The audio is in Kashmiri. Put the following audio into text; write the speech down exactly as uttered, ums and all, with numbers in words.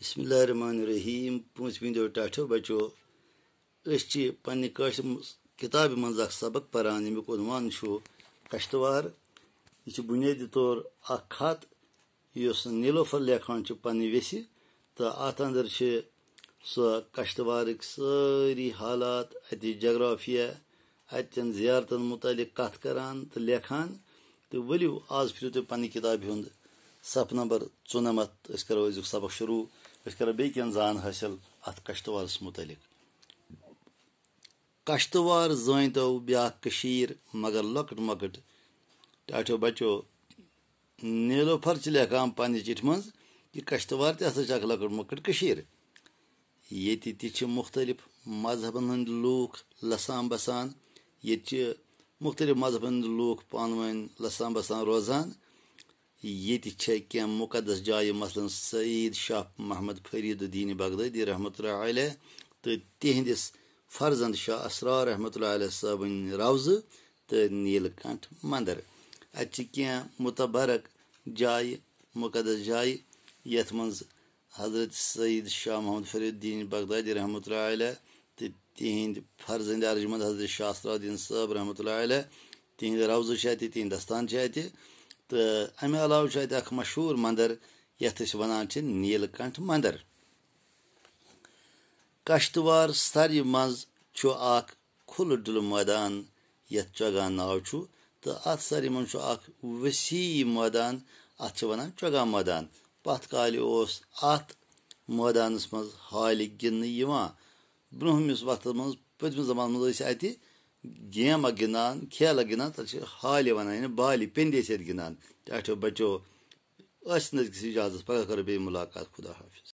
بسم اللہ الرحمن الرحیم۔ پوٗنٛژمہِ دۄہ ٹاٹھیو بچو، أسۍ چھِ پننہِ کٲشرِ م-، کِتابہِ منٛز اکھ سبق پران، ییٚمیُک عنوان چھُ کشتوار۔ یہِ چھُ بُنیٲدی طور اکھ خط، یُس نیلوفر لیکھان چھُ پننہِ ویسہِ، تہٕ اتھ اندر چھِ سۄ کشتوارٕکۍ سٲری حالات، اتِچ جغرافیہ، اتٮ۪ن زیارتن متعلق کتھ کران تہٕ لیکھان۔ تہٕ ؤلِو، آز پھِرِو تُہۍ پننہِ کِتابہِ ہُنٛد صفہٕ نمبر ژُنَمَتھ۔ أسۍ کرو أزیُک سبق شروع۔ أسۍ کرو بیٚیہِ کینٛہہ زان حٲصِل اتھ کشتوارس متعلق۔ کشتوار زٲنۍ تو بیاکھ کٔشیٖر، مگر لۄکٕٹ مۄکٕٹ۔ ٹاٹھیو بچو، نیلوفر چھِ لیکھان پننہِ چِٹھِ منٛز، یہِ کشتوار تہِ ہسا چھِ اکھ لۄکٕٹ مۄکٕٹ کٔشیٖر۔ ییٚتہِ تہِ چھِ مُختٔلِف مذہبن ہٕنٛدۍ لوٗکھ لسان بسان۔ ییٚتہِ چھِ مُختٔلِف مذہبن ہٕنٛدۍ لوٗکھ پانہٕ ؤنۍ لسان بسان روزان۔ ییٚتہِ چھےٚ کینٛہہ مُقدس جایہِ، مثلاً سعید شاہ محمد فرید الدین بغدادی رحمتہ اللہ علیہ تہٕ تِہنٛدِس فرزند شاہ اسرار رحمتہ اللہ علیہ صٲبٕنۍ روضہٕ تہٕ نیل کنٹھ مندر۔ اتہِ چھِ کینٛہہ متبرک جایہِ، مقدس جایہِ، یتھ منٛز حضرت سید شاہ محمد فرید الدین بغدادی رحمتہ اللہ علیہ تہٕ تِہنٛدۍ فرزند ارجمند حضرت شاہ اسرار الدین صٲب رحمتہ اللہ علیہ، تِہنٛدۍ روضہٕ چھِ اتہِ، تِہنٛدۍ دستان چھِ اتہِ۔ تہٕ امہِ علاوٕ چھُ اتہِ اکھ مشہوٗر مندر، یتھ أسۍ ونان چھِ نیل کنٹھ مندر۔ کشتوار سرِ منٛز چھُ اکھ کھُلہٕ ڈُلہٕ مٲدان، یتھ چۄگان ناو چھُ، تہٕ اتھ سرِ منٛز چھُ اکھ وسیع مٲدان، اتھ چھِ ونان چۄگان مٲدان۔ پتھ کالہِ اوس اتھ مٲدانس منٛز ہالہِ گِنٛدنہٕ یِوان۔ برٛونٛہمِس وقتس منٛز، پٔتمِس زمانس منٛز ٲسۍ اتہِ گیم اکھ گِنٛدان، کھیل اکھ گِنٛدان، تتھ چھِ ہالہِ ونان، یعنی بالہِ، پِندِ ٲسۍ اتہِ گِنٛدان۔ ٹاٹھیو بچو، ٲسِن أزکِس اجازتس، پگاہ کرو بیٚیہِ مُلاقات۔ خدا حافظ۔